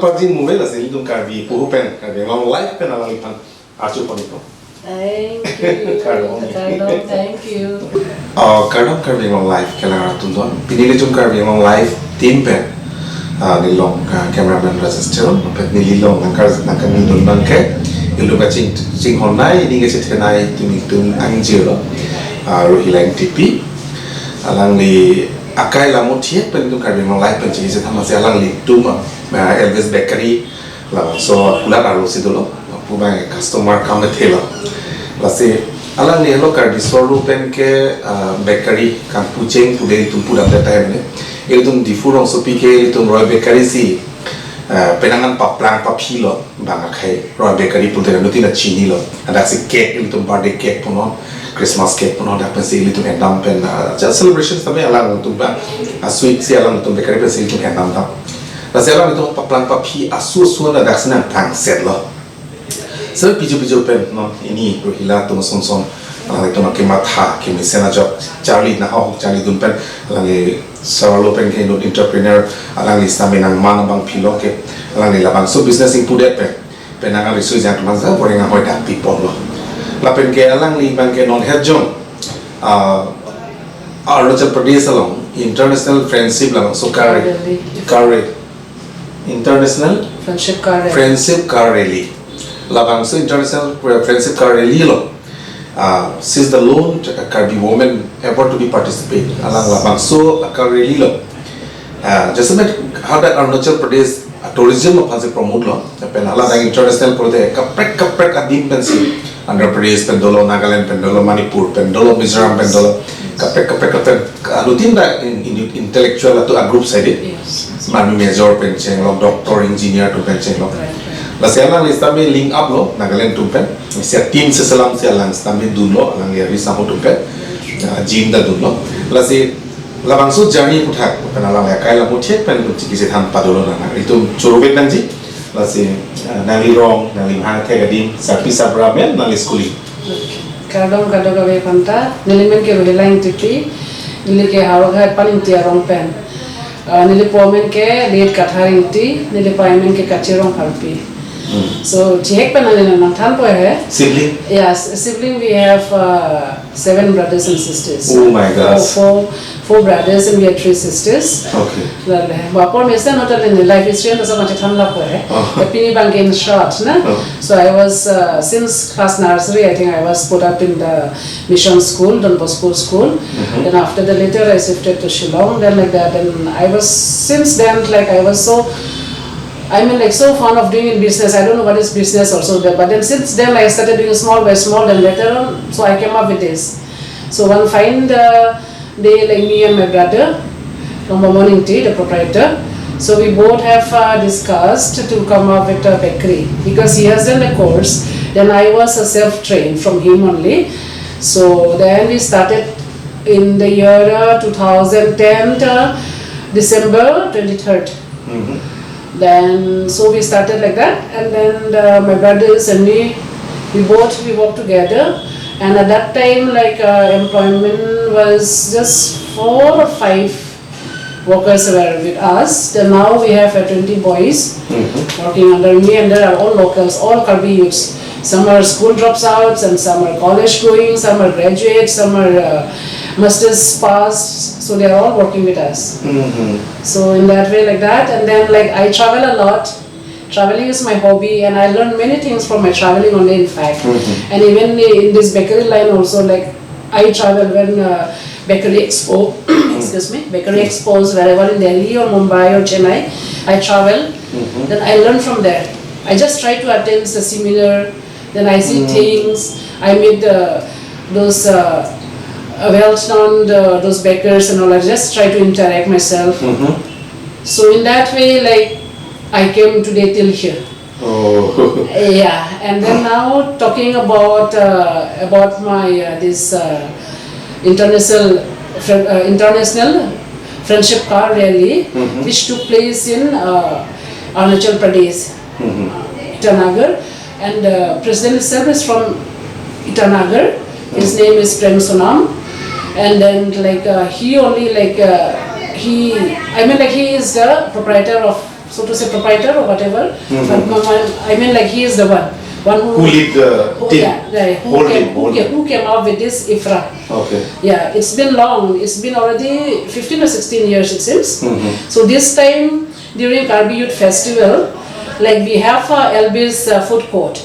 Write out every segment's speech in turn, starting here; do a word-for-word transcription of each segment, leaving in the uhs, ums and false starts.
Parjin mume lasi nelitum Karbi puhu pen, Karbi Anglong Live pen alangliphan arju pon ikpo. Thank you. Kardom. Kardom, thank you. Uh, kardom Karbi Anglong Live kelang atum don. Pini nelitum Karbi Anglong Live team pen, uh, nelilong, uh, cameraman Rajesh Teron, pen nelilong nangkar nangkangni dun abangke, ilitum kaching chinghonnei, ili kachethenei, ilitum ilitum angjir lo, uh, Rohila Engtipi. Alangli akai lamuthiek pen nelitum Karbi Anglong Live pen chingki chethan masi alanglitum, uh, Elvis Bakery, labangso kulat arlo si dolo, pu abang customer kame thelo. Lasi alangli helo Karbi Sorlo pen ke, ah, bakery kangpu cheng pu de ilitum pudam de time ne. Ilitum Diphu rongsopi ke ilitum Roy Bakery si, ah, penang an paplang paphi lo, bang akhei Roy Bakery pu de nutin a chinilo. Adak si cake ilitum birthday cake punon, Christmas cake punon, dak pensi ilitum endam pen, ah, just celebration sami alangtum ba, ah, sweet si alangtum bakery pensi ilitum endam dam. Lasi alangtum paplang paphi asu asu na dak si nangthang set lo. Sir piju piju pen non ini Rohila atum ason son, ah, alanglitum kematha kemesen ajok charli nahok charli dun pen alangli Sorlo pen ke inut entrepreneur alangli sitame nangman abang philo ke alangli labangso business ingpu det pen penang ari sui jang teman sa boreng ahoi dak pipon lo. Lapen ke alangli abang ke non hejong, ah, Arunachal Pradesh along International Friendship labangso kare Kare. Kare International Friendship Car Rally. Friendship Car Rally. Labangso International Friendship Car Rally lo. Uh, she's the lone Karbi woman ever to be participate. Alang labangso car rally lo. Uh, just like how that Arunachal Pradesh, uh, tourism aphan si promote lo. Pen hala dak international pute kaprek kaprek adim pensi Andhra Pradesh pen dolo, Nagaland pen dolo, Manipur pen dolo, Mizoram pen dolo. Kaprek kaprek kaprek alutin da in, in, intellectual atum a group side. Yes. Mami major pen chenglok, doctor, engineer atum pen chenglok. Right, right. Lasi alangli sitame link up lo Nagaland atum pen. Si team seselam si alang sitame dunlo, alangli ari saho atum pen. Ah, gym ta dunlo. Lasi labangso journey aputhak pen alangli akai lamuthiek pen ilitum chingki chethan padolo nang. Ilitum choro-et nangji. Lasi, ah, nangli rong, nangli hang thek adim, sarpi sarbura amen, nangli schooling. Okay. Kardom kadokave aphanta, neli men ke Rohila Engtipi, neli ke Howraghat Paningti arong pen. Ah, neli po amen ke Late Kathar Engti, neli pei amen ke Kachi Rongpharpi. Hmm. So, chihek pen neli nangthanpo he. Sibling? Yes, sibling we have, uh, seven brothers and sisters. Oh my gosh. Four, four, four brothers and we are three sisters. Okay. Lale, apor mesen hotel in life history and so much than lapo he. Oh. But pini abang ke in short, na? Oh. So I was, uh, since class nursery, I think I was put up in the mission school, Don Bosco School. Mhm. Then after that, later I shifted to Shillong. Then like that, then I was, since then, like, I was so, I mean, like, so fond of doing in business. I don't know what is business also, but, but then since then I started doing small by small. Then later on, so I came up with this. So one fine, uh, day, like, me and my brother, Longmomon Engti, the proprietor, so we both have, uh, discussed to come up with a bakery because he has done a course. Then I was a self-trained from him only. So then we started in the year, uh, two thousand ten, uh, December twenty-third. Mhm. Then, so we started like that, and then the, my brothers and me, we both, we worked together. And at that time, like, uh, employment was just four or five workers were with us. Then now we have, uh, twenty boys Mhm. working under me, and they are all locals, all Karbi youths. Some are school dropouts, and some are college going, some are graduates, some are, uh, masters passed. So they are all working with us. Mhm. So in that way, like that, and then, like, I travel a lot. Traveling is my hobby, and I learn many things from my traveling only, in fact. Mhm. And even in this bakery line also, like, I travel when, uh, bakery expo, excuse me, bakery expos wherever in Delhi or Mumbai or Chennai, I travel. Mhm. Then I learn from there. I just try to attend the seminar. Then I see Mm. things. I meet the those, uh, uh, well-known, uh, those bakers and all. I just try to interact myself. Mhm. So in that way, like, I came today till here. Oh. Yeah, and then now talking about, uh, about my, uh, this, uh, international friend, uh, international friendship car rally, Mhm. which took place in, uh, Arunachal Pradesh, Mhm. Itanagar, and the president itself is from Itanagar. His name is Prem Sonam, and then, like, uh, he only, like, uh, he, I mean, like, he is the proprietor of so to say, proprietor or whatever. But my, my, I mean, like, he is the one, one who, Who lead the who, team? Yeah, yeah, who Whole came, team, who whole came, team. Who came out with this IFFRA. Okay. Yeah, it's been long. It's been already fifteen or sixteen years, it seems. So this time, during Karbi Youth Festival, like, we have a L B's, uh, food court.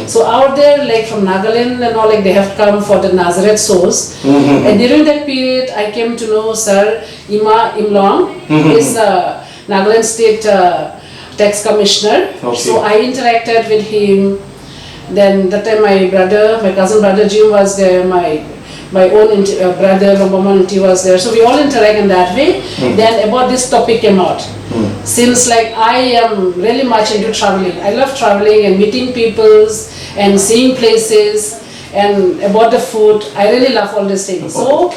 So out there, like, from Nagaland and all, like, they have come for the Nazareth shows. And during that period, I came to know Sir Ima Imlong. He's a Nagaland State, uh, Tax Commissioner. Okay. So I interacted with him. Then that time my brother, my cousin brother Jim was there. My my own int- uh, brother Longboman Ingti was there. So we all interact in that way. Then about this topic came out. Since, like, I am really much into traveling. I love traveling and meeting peoples and seeing places and about the food. I really love all these things. So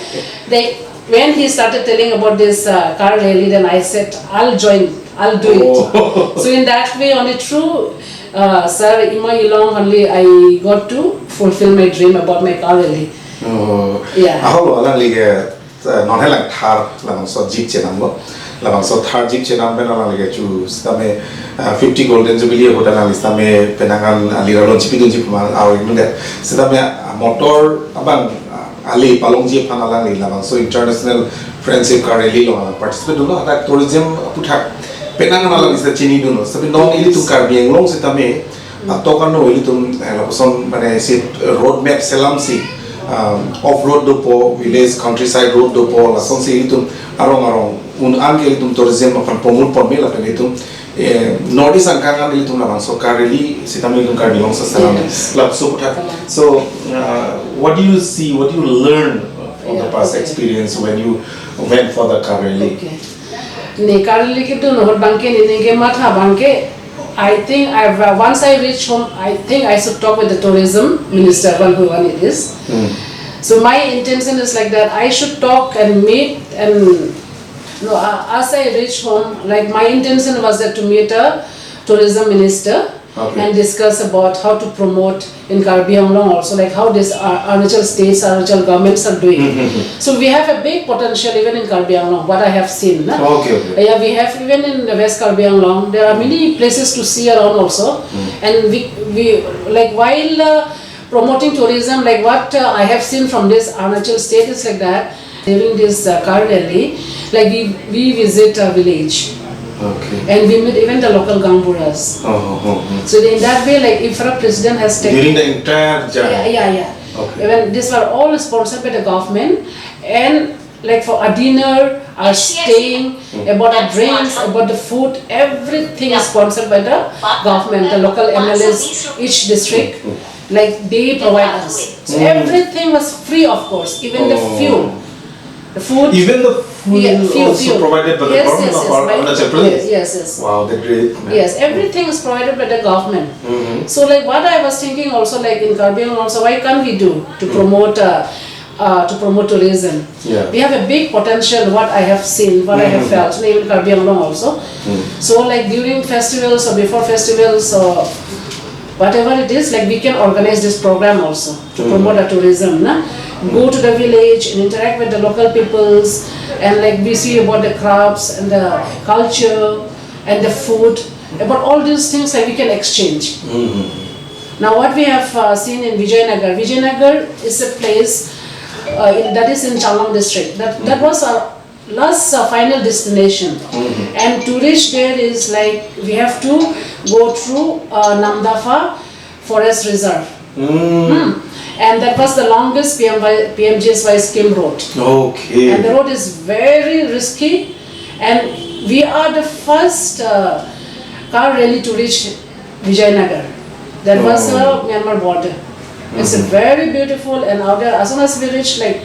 they, when he started telling about this, uh, car rally, then I said, "I'll join. I'll do it." So in that way, only through, uh, Sir Ima Imlong only I got to fulfill my dream about my car rally. Oh. Yeah. Ahok lo alangli ke, eh, non helang Thar labangso jeep chenam lo. Labangso Thar jeep chenam pen alangli ke chu sitame, eh, fifty Golden Jubilee ahut alangli sitame penang an alira lo jeep dun jeep ma awi mun de. Sitame, ah, motor abang, ah, ali palongji aphan alangli labangso International Friendship Car Rally along alang participate dunlo, hadak tourism aphuthak penang an alangli sita chini dunlo. Tapi non ilitum Karbi Anglong sitame, atok ano ilitum, eh, lapuson mane si road map selam si, um, off road dopo, village, countryside road dopo, lason si ilitum arong arong un an ke ilitum tourism aphan pamul ponme lapen ilitum, eh, North East angkang an ilitum labangso car rally sitame ilitum Karbi Anglong sa selam. Yes. Lapuson aphuthak. Selam. So, uh, what do you see, what do you learn from the, yeah, past, okay, experience when you went for the car rally? Okay. Ne car rally kedun ahut abang ke ne ningke matha abang ke, I think I've, uh, once I reach home, I think I should talk with the tourism minister, one who one it is. So my intention is like that. I should talk and meet and, no, uh, as I reach home, like, my intention was that to meet a tourism minister, okay, and discuss about how to promote in Karbi Anglong also, like, how this, uh, Arunachal states, Arunachal governments are doing. So we have a big potential even in Karbi Anglong, what I have seen, na? Okay, okay. Yeah, we have even in the West Karbi Anglong, there are many places to see around also. And we, we, like, while, uh, promoting tourism, like, what, uh, I have seen from this Arunachal state is like that. During this, uh, car rally, like, we, we visit a village. Okay. And we meet even the local gaonburas. Oh, oh, oh, oh. So in that way, like, IFFRA president has taken. During the entire journey? Yeah, yeah, yeah. Okay. Even these were all sponsored by the government, and, like, for a dinner, our staying, about our drinks, about the food, everything is sponsored by the government, the local M L As, each district, like, they provide us. So everything was free, of course, even the fuel. The food. Even the fuel, yeah, fuel, also fuel, provided by the, yes, government, yes, of, yes, Arunachal Pradesh? Yes, yes. Wow, the great, man. Yes, everything is provided by the government. So, like, what I was thinking also, like, in Karbi Anglong also, why can't we do to promote, uh, uh, to promote tourism? Yeah. We have a big potential, what I have seen, what I have felt, even Karbi Anglong also. So, like, during festivals or before festivals or whatever it is, like, we can organize this program also to promote the tourism, na? Go to the village and interact with the local peoples, and, like, we see about the crafts and the culture and the food, about all these things, like, we can exchange. Now, what we have, uh, seen in Vijayanagar, Vijayanagar is a place, uh, in, that is in Changlang district. That, that was our last, uh, final destination. And to reach there is, like, we have to go through, uh, Namdapha Forest Reserve. And that was the longest P M Y, P M G S Y scheme road. Okay. And the road is very risky. And we are the first, uh, car rally to reach Vijayanagar. That was, uh, Myanmar border. It's a very beautiful, and out there, as soon as we reached, like,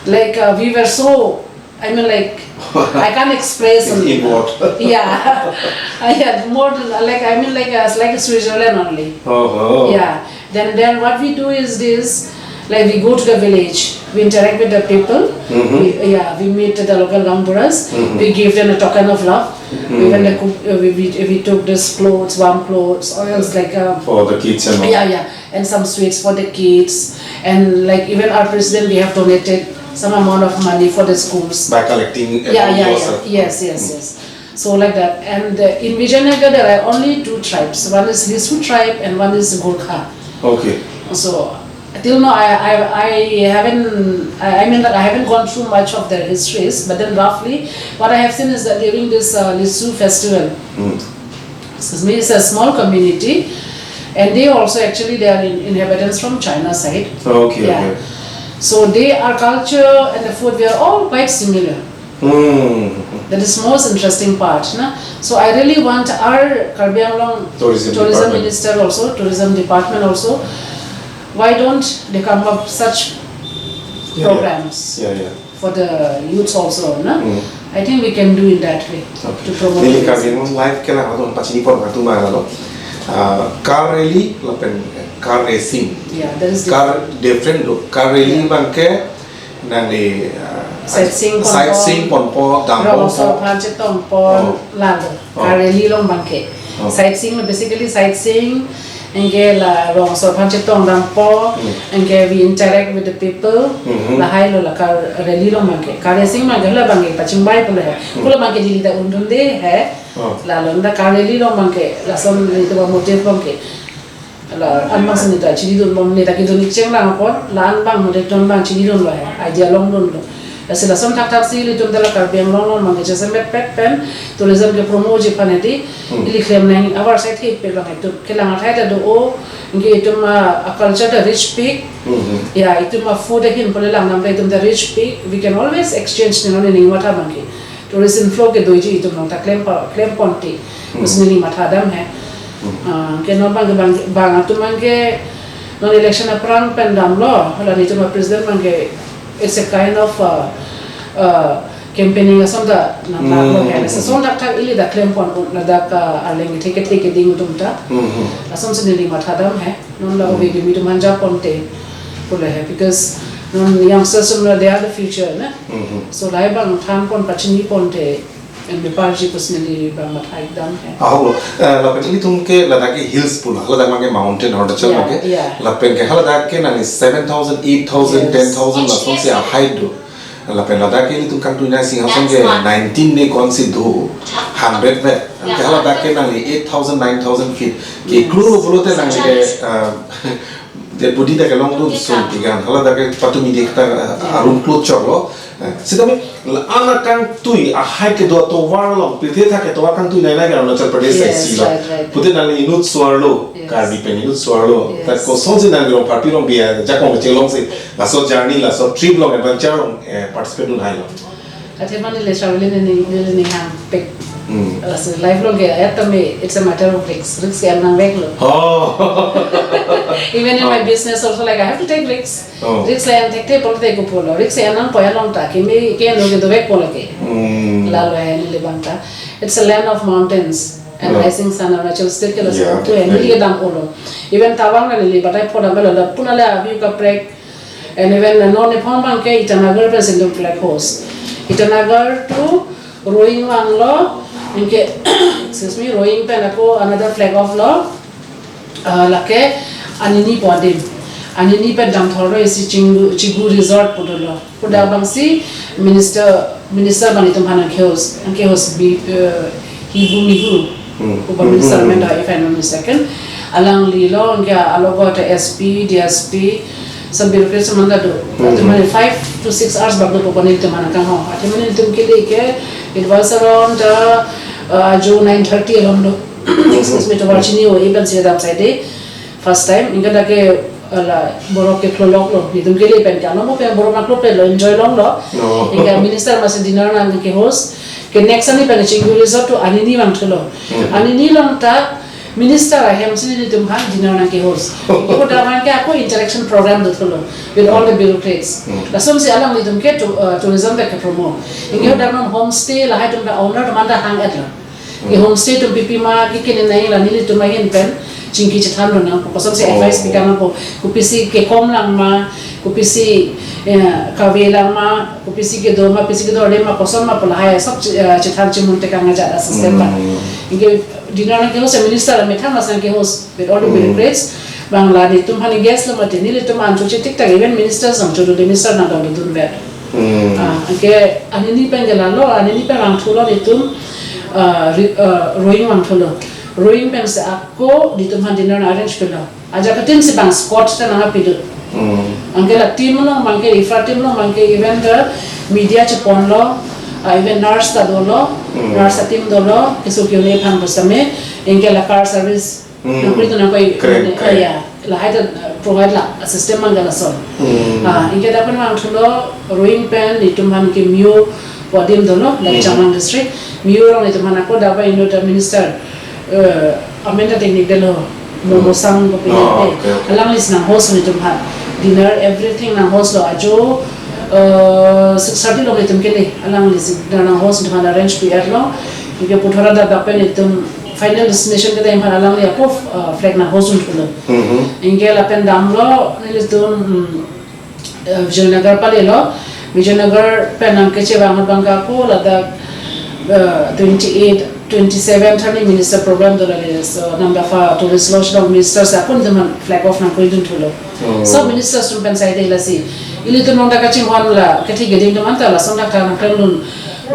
like, uh, we were so, I mean, like, I can't express. In, in what? Yeah. I had more than, like, I mean, like, uh, like Switzerland only. Oh, oh. Yeah. Then, then what we do is this, like, we go to the village, we interact with the people. We, yeah, we meet the local gaonburas. We give them a token of love. We even, like, cook, uh, we, we, we took this clothes, warm clothes, or else, like, uh, for the kids and all. Yeah, yeah, and some sweets for the kids, and, like, even our president, we have donated some amount of money for the schools. By collecting among yourself. Yeah, yeah, yeah. Yes, yes, yes. So like that. And uh, in Vijayanagar, there are only two tribes. One is Lisu tribe and one is Gorkha. Okay. So till now, I, I, I haven't, I I mean, like, I haven't gone through much of their histories, but then roughly what I have seen is that during this uh, Lisu festival, Mm. excuse me, it's a small community, and they also actually they are in, inhabitants from China side. Okay. Yeah. Okay. So they, our culture and the food, we are all quite similar. Hmm. That is most interesting part, na? So I really want our Karbi Anglong Tourism tourism department. Minister also, tourism department also, why don't they come up such Yeah, yeah. programs Yeah, yeah. for the youths also, na? Mm. I think we can do in that way Okay. to promote Neli tourism. Karbi Anglong Live ke lang atun pachini pon atun ma lo. Ah, Kar rally lapen car racing. Yeah, that is Car different lo. Car rally Yeah. abang ke nangli ah, Sightseeing ponpo. Sightseeing ponpo, dam Rongsor ponpo. aphan chetong pon Oh. lalo. Oh. Car rally along abang ke. Oh. Sightseeing lo, basically sightseeing, anke la Rongsor aphan chetong dampo, Hmm. anke we interact with the people, Mhm. lahai lo la car rally along abang ke. Car racing abang ke la abang ke pachingbai pulo he. Hmm. Pulo abang ke Delhi ta undunde he. Oh. Lalo nda car rally along abang ke, lason itu ba motive abang ke. La an abang si neta chini dun bom, neta kedun ik cheng lang apot, la an abang motive tun abang chini dunlo he, idea longdunlo. Lasi lason thakthak si ilitum ta la Karbi Anglong along abang ke chesempet pet pen tourism ke promote ji aphan hedi, Hmm. ili klem nang abar side he pe lang itum kelang athai ta do-o, anke itum a, a culture ta rich pik, Mhm. ya itum a food ahin pule lang nam ta itum ta rich pik, we can always exchange ne non ne ning matha abang ke. Tourist inflow ke doji itum along ta klem pa, klem ponte. Hmm. Pusi neli matha dam he. Hmm. Ah, ke non abang ke bang, bang atum abang ke non election aphrang pen damlo, hala nelitum a president abang ke, it's a kind of uh, uh, campaigning ason ta nang lo he. Hmm. Lason thakthak ili ta klem pon un ladak uh, arleng theke theke ding atum ta. Mhm. Lasonsi neli matha dam he. Non la ove ke mi atum anja ponte pulo he, because non youngsters atum la they are the future, na? Mhm. So lahai abang than pon pachini ponte, and bepar ji pusi neli abang matha ik dam he. Ahok lo, eh, lapen ilitum ke ladak ke hills pu na, ladak abang ke mountain, Arunachal Yeah, abang ke. Yeah. Lapen ke haladak ke nangli seven thousand, eight thousand, Yes. ten thousand lasonsi a-height do. Lapen ladak ke ilitum kangtui nai sing ason ke nineteen ne ko-ansi do, hundred vet. Ke haladak ke nangli eight thousand, nine thousand feet. Ke Yes. klung lo pulote nangli ke, eh, dead body ta kelongdun sung tigan. Haladak ke patumi dik ta, eh, arum klot choklo. Eh, sitame la-an akangtui a-height kedo atovar along, pirthe athak ketovar kangtui nai nai ke Arunachal Pradesh Yes, si lo. Right, right. Pute nangli inut so-arlo, Yes. Karbi pen inut so-arlo. Yes. Ta kosonsi nangli Rongpharpi Rongbi ajakong chelongsi, laso journey, laso trip along, adventure along, eh, participate dun hailo? Athema neli le sawili neli neli ning hang pik. Hmm. Laso life along ke, eh, tame, it's a matter of risk. Risk ke nang vek lo. Oh. Even in my Oh. business also, like, I have to take risks. Oh. Risk la-an thekthe pulote kopulo. Risk la-an nangpo along ta kimi ke no ke dovek pulo ke. Hmm. Lalo he neli abang ta. It's a land of mountains and Yeah. rising sun, Arunachal State ke la Yeah, tu he definitely. neli kedam olo. Even Tawang la neli batai pho damlo, lapu na la view kaprek. And even non ephong abang ke Itanagar pensi nelitum flag hoist. Itanagar to Roing vanglo, anke, excuse me, Roing pen ako another flag off lo. Ah, lake Anini pu adim. Anini pen damthorlo isi Chingu, Chigu Resort pu dolo. Pu dak abangsi minister, minister abang itum aphan nangke-host, nangke-host bi, eh, Hibu Mihu. Hmm. Upa minister Hmm. amen ta, if I'm not mistaken. Alangli lo, anke alogot S P, D S P, some bureaucrats aman ta do. Hmm. Athema five to six hours bak do pu nelitum aphan nangkangho. Athema nelitum kele ke, it was around, uh, uh, ajo nine thirty along do. Excuse me, tovar chini-o, ipen si dam side. First time, anke dak ke, ala, borok ke klolok lo, nelitum kele pen ke, ano mo pen borok ma klopet lo, enjoy longlo. No. Anke minister amatsi dinner nangke-host, ke next ani pen Chingu Resort to Anini vangthulo. Hmm. Anini along ta, minister ahem si nelitum aphan dinner nangke-host. Anke dak abang ke ako interaction program dothulo with all the bureaucrats. Hmm. Lasonsi alanglitum ke to, uh, tourism ta ke-promote. Anke dak non homestay lahai atum ta owner atum anta hang-etlo. Ke homestay atum pipi ma, ke kene nai la nelitum ahin pen chingki chethan lonang, kosonsi Oh. advice pi nangpo, kopisi kekom lang ma, kopisi, eh, kave lang ma, kopisi kedo ma, pisi kedo le ma, koson ma pu lahai sob che-, eh, chethan chemun tekang ajat a-system abang. Hmm. Anke dinner nangke-host minister amethang ason ke-host with all the Hmm. bureaucrats. Bang la nelitum aphan guest lo mati, nelitum an choche tik tak, even minister sang chodu de minister nangdam dun vet. Hmm. Ah, anke Anini pen ke lalo, Anini pen vangthulo nelitum. uh, ri- uh, rowing vangthulo. Rowing pensi ako netum aphan dinner arrange pilo. Ajat ke team si bang squad ta nangpilo. Hmm. Anke la team along abangke, IFPRA team along abangke, even the media cheponlo, uh, even nurse ta dolo, Hmm. nurse a team dolo, keso ke-un-e aphan pusitame, anke la car service, Hmm. nangkuri tu nangkoi, Correct, uh, correct. ya, lahai ta, uh, provide la, system abangke lason. Hmm. Ah, anke dak pen vangthulo, rowing pen, netum aphan ke Miyo pu adim dolo, like Hmm. Changlang district, Miyo along netum aphan ako dak pen inut a minister, uh, amen ta teknik dolo, Mo- Hmm. Mosang ko pini Oh, de. okay, okay. Alangli si nang host netum aphan. Dinner, everything nang host lo. Ajo, uh, six thirty along netum kele. Alangli si dinner nang host netum aphan arrange pi-etlo. Anke puthot ra dak pen netum final destination ke dak aphan alangli ako, uh, flag nang host un thulo. Mhm. Anke lapen damlo, nelitum, hmm, uh, Vijaynagar palelo. Vijaynagar pen nangkechevang ahut abangke ako ladak, uh, twenty-eight, twenty-seven thani minister program dolo le. So, Namdapha Tourist Lodge along minister si ako netum aphan flag off nangkuri dun thulo. Oh. So, minister atum pen side lasi. Ilitum along dak kachinghon la, kethe keding atum anta lason dak nangklem dun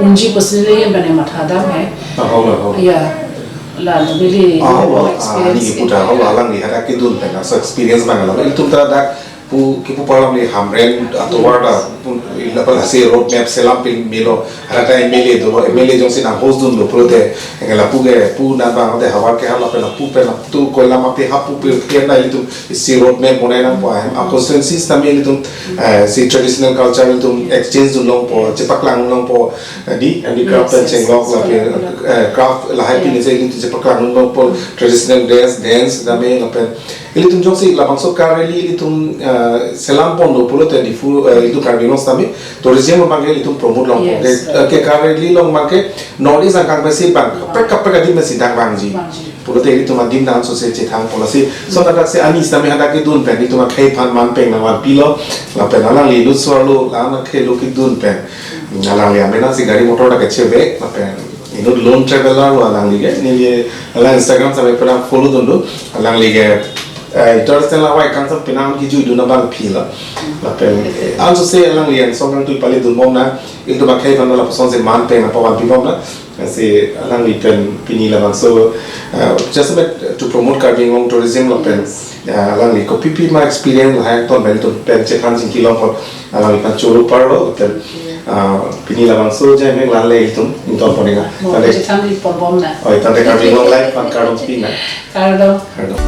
unji pusi neli pen matha dam he. Ah, ho, ho. Ya. La, neli Ah, ho, ah, experience ni ke. Puta, ho, alangli hadak kedun pen, so experience abang lo. Ilitum ta dak pu, kipu parlam ni Hamren, atovar ta, pu, ila pala si road map selam pin melo, hadak ta M L A dolo, M L A jongsi nang host dunlo pulote, anke lapu ke, pu nang abang te havar ke hala pen, pu pen, tu koilam api hapu pi, pi na ilitum, si road map bonai nangpo, a constituency sitame ilitum, eh, si traditional culture ilitum exchange dun longpo, chepaklang longpo, eh, di, handicraft Yes, pen yes. chenglok lapen, eh, craft lahai pin Yes. si ilitum chepaklang longpo, traditional dress, dance, dame lapen. Ilitum jongsi labangso car rally ilitum, eh, selam ponlo pulote Diphu, eh, ilitum Karbi Anglong sitame tourism abangke ilitum promote longpo. Yes, Ke, right. eh, ke car rally along abangke North East angkang pensi bang, kaprek kaprek adim pensi dang vangji. Vangji. Pulote ilitum adim dang so se chethang pon lasi. So dak si ani sitame hadak kedun pen ilitum akhei aphan man peng nangvanpilo. Lapen alangli lut suarlo, la akhei lo kedun pen. Alangli amen si gari motor dak kechevek, lapen inut lone traveler lo alangli ke, neli alang Instagram sitame pura follow dunlo, alangli ke, eh, international awai kangsam penang kejui dun abang philo. Lapen, eh, anso se alangli angsong kangtui pali dunbom na, ilitum akhei aphan lapuson si man peng nangpavanpibom na, si alangli pen pini labangso, eh, just a bit to promote Karbi Anglong tourism lapen, Yes. eh, alangli kopi pi ma experience lahai ton pen tum pen chethan chingki longpo. Alangli aphan choro parlo, hotel. Ah, pini labangso jai mek lan le itum, inton pon ika. Mo, Tande. Chethan di ponbom na. Oi, tande Karbi Anglong Live aphan kardom pi na. Kardom. Kardom.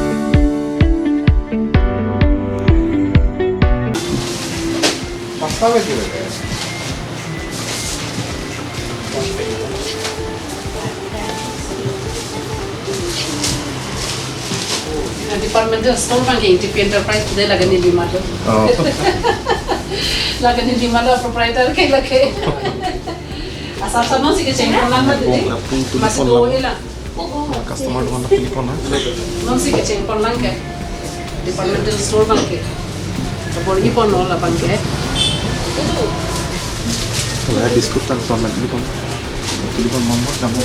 Pasta lagi lagi. Na departmental store abangke T P Enterprise today laga neli mado. Oh. Laga neli mado proprietor ke lake. Asal sa non si kecheng pon lang ma didi. Lapu tu Mas di pon go lang. Ila. Customer teman pilih pon na. Non si kecheng pon lang ke. Departmental store abangke. Kabor-i pon non labangke. Wala biscuit tang tomat ni pon. Ni pon mama kamu.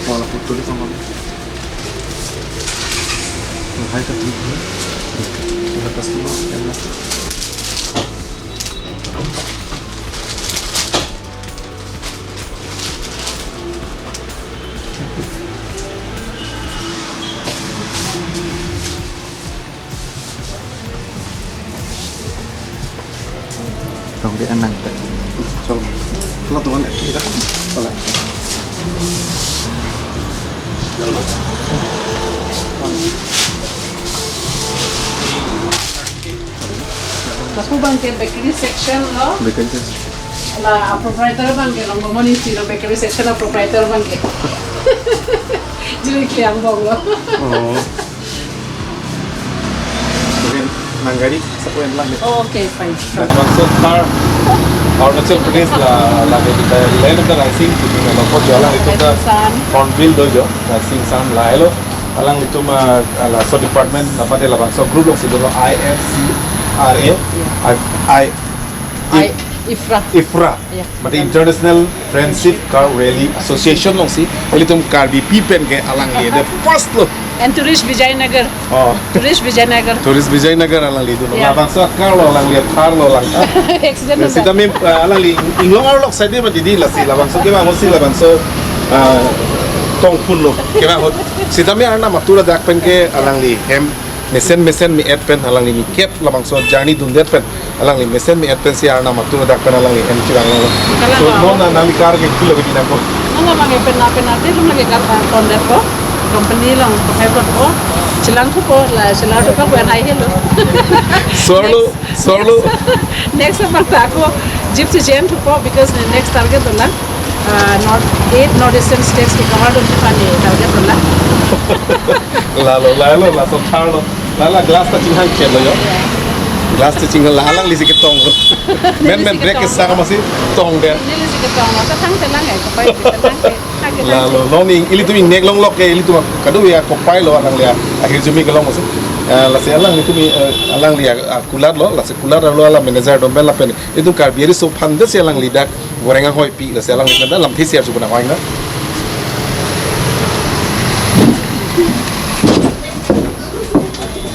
Wala putu ni pon mama. Hai ka ni. Wala customer yang na. Tong di anang ta. Chol. Lo tuan kita. Wala. Lapu abangke bakery section lo. Bakery section. La proprietor abangke long, mo ni si lo bakery section a proprietor abangke. Jiri kliang bong lo. Oh. Mungkin nang gari sa-un lang. Okay, fine. Nang masuk car Arunachal Pradesh la, la kita land of the rising, kita lo ko jalan itu ke Rising Sun. Hornbill Dojo, Rising Sun lahelo. Alanglitum, ah, laso department, apa de labangso group alongsi dolo I F C R A, I, I, I, IFPRA. IFPRA. Yeah. Mate International Friendship Car Rally Association alongsi, ilitum Karbipi pen ke alangli the first lo. And Tourist Vijaynagar. Oh. Tourist Vijaynagar. Tourist Vijaynagar alangli dolo. Yeah. Labangso car lo alangli, Thar lo alang. Accident. Sita mem, ah, alangli inglong arlo side ma didi lasi labangso ke ma mosi labangso, ah, tongphun lo. Kevang ahut. Sitame Arnam atur adak pen ke alangli hem mesen mesen me-et pen alangli ni kep labangso journey dundet pen alangli mesen me-et pensi Arnam atur adak pen alangli hem chevang lo. Kalang So, lo. Non na nangli car ke pilo ke dinang ko. Nang abang ke pena pena te lum lagi kar, ah, tondetpo. Company along pakai po. Chelang thupo, la chelang thupo ko nai helo. Sorlo, sorlo. Next abang ta ako Jeep si jen thupo because the next target dolang, ah, North, eight North Eastern States ke cover dun thephan ni target dolang. Lalo, lalo, laso tharlo. Lala glass ta chinghang kelo yo. Glass ta chinghang la alangli si ketong. Men men break ke sang masi tongdet. Neli si ketong, sa thang telang eh, kapai telang eh. Lalo, non ning, ilitum ingnek longlok ke, ilitum kadokave akopai lo alangli ahirjume kelong masi. Eh, lasi alanglitum, eh, alangli a, a kulat lo, lasi kulat lo ala manager atum pen lapen. Ilitum Karbi riso aphan desi alangli dak goreng ahoi pi, lasi alangli pen lamthe share chupon ahoi na.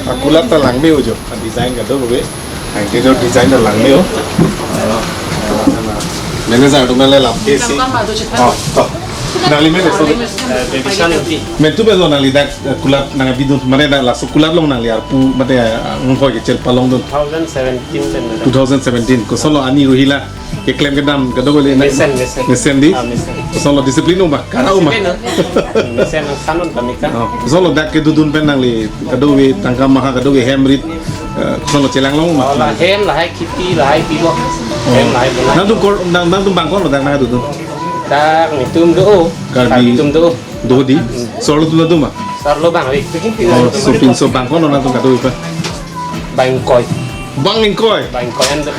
A kulat ta langme-o jo, a design kadokave. Anke jo design ta langme-o. Manager atum le lamthe si. Oh, oh. Nangli men so. Eh, baby son ti. Men tu belo nangli dak, eh, kulat nangbi dun, mane dak laso kulat along nangli arpu mate, eh, nunghoi kechel palong dun. Two thousand seventeen pen dak. Two thousand seventeen. Kosonlo ani ruhila keklem kedam kadokave le na. Mesen, mesen. Mesen di. Ah, mesen. Kosonlo discipline uma, kara uma. Discipline, ah. Mesen nang sanon kami kan. Oh, kosonlo dak kedodun pen nangli kadokave tangka maha kadokave hem rit, eh, kosonlo chelang long ma. Oh, la hem lahai kheti lahai pilo. Oh. Hem lahai bola. Nangtum kor, nang, nangtum bang ko-an lo dak nangdodun? Dak netum do. Karbi. Karbi atum do. Do di. Sarlo atum do ma? Sarlo bang ri. Oh, so pinso bang ko-an lo nangtum kadokave pa? Bang ingkoi. Bang ingkoi. Bang ingkoi an do.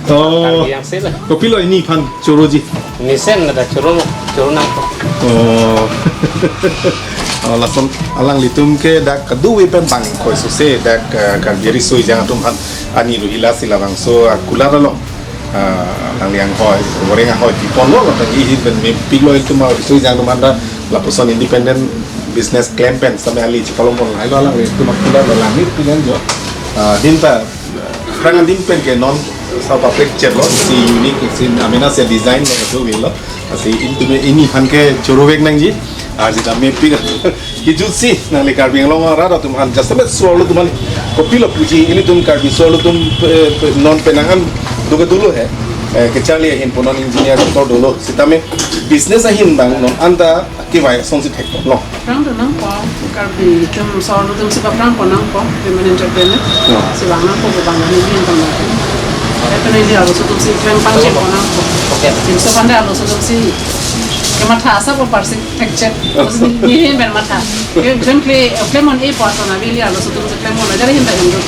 Oh. Karbi yang sila. Kopilo iniphan choroji? Mesen na da choro, choro nangpo. Oh. Oh, lason alanglitum ke dak kadokave pen bang ingkoi sose dak, eh, Karbi riso ejang atum aphan ani ruhila si labangso, ah, kulat along. Ah, nangli anghoi, goreng ahoi piponlo, lapen ihin pen mepiklo ilitum ariso ejang atum aphan ta lapuson independent business klem pen sitame ali chepalongpon lahai lo alanglitum akulat lo langni pilan jo. Ah, adim ta, ah, aphrang adim pen ke non sa paprek chelo, si unique, si amena si design lo kadokave lo. Lasi ilitum iniphan ke chorovek nangji. Ah, jita mepik. Kijut si nangli Karbi Anglong arat atum aphan just a bit sarlo atum aphan kopilo puji ilitum Karbi sarlo atum, eh, pe-, non penang an do ke dolo he. Eh, kecharli ahin pu non engineer doctor dolo. Sitame business ahin bang non anta kevai asonsi thekpo lo. Aphrang do nangpo, Karbi atum sarlo atum si paphrangpo nangpo, women entrepreneur. Ya. Si vang nangpo, vang nangji income nangpo. Ito neli arloso atum si klem pangchengpo nangpo. Okay. Atumso aphan ta arloso atum si kematha asap apar si thekchek. Terus ni, ni hin pen matha. Ke klemkle, klem on-e po ason ave, ili arloso atum si klem on-e, jari hin ta hin do.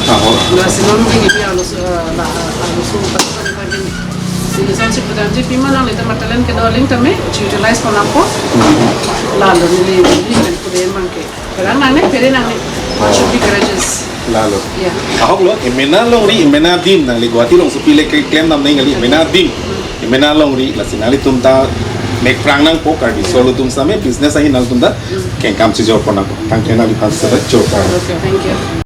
Ah, ho. Lasi non ke ili arloso, eh, la, arloso, relationship damji pima nanglitum talent kedo aling tame utilize pon nangpo. Lalo neli, neli pen kude mangke. Pherang nangne, phere nangne. One should be courageous. Lalo. Yeah. Ahok lo, emena longri, emena adim, nangli Guwahati alongsi pile ke klem nam nangli, emena adim. Emena longri, lasi nanglitum ta mekprang nangpo, Karbi sarlo atum sitame, business ahin nanglitum ta kengkam chejor pon nangpo. Tangte nangliphan seta chor pon. Okay, thank you.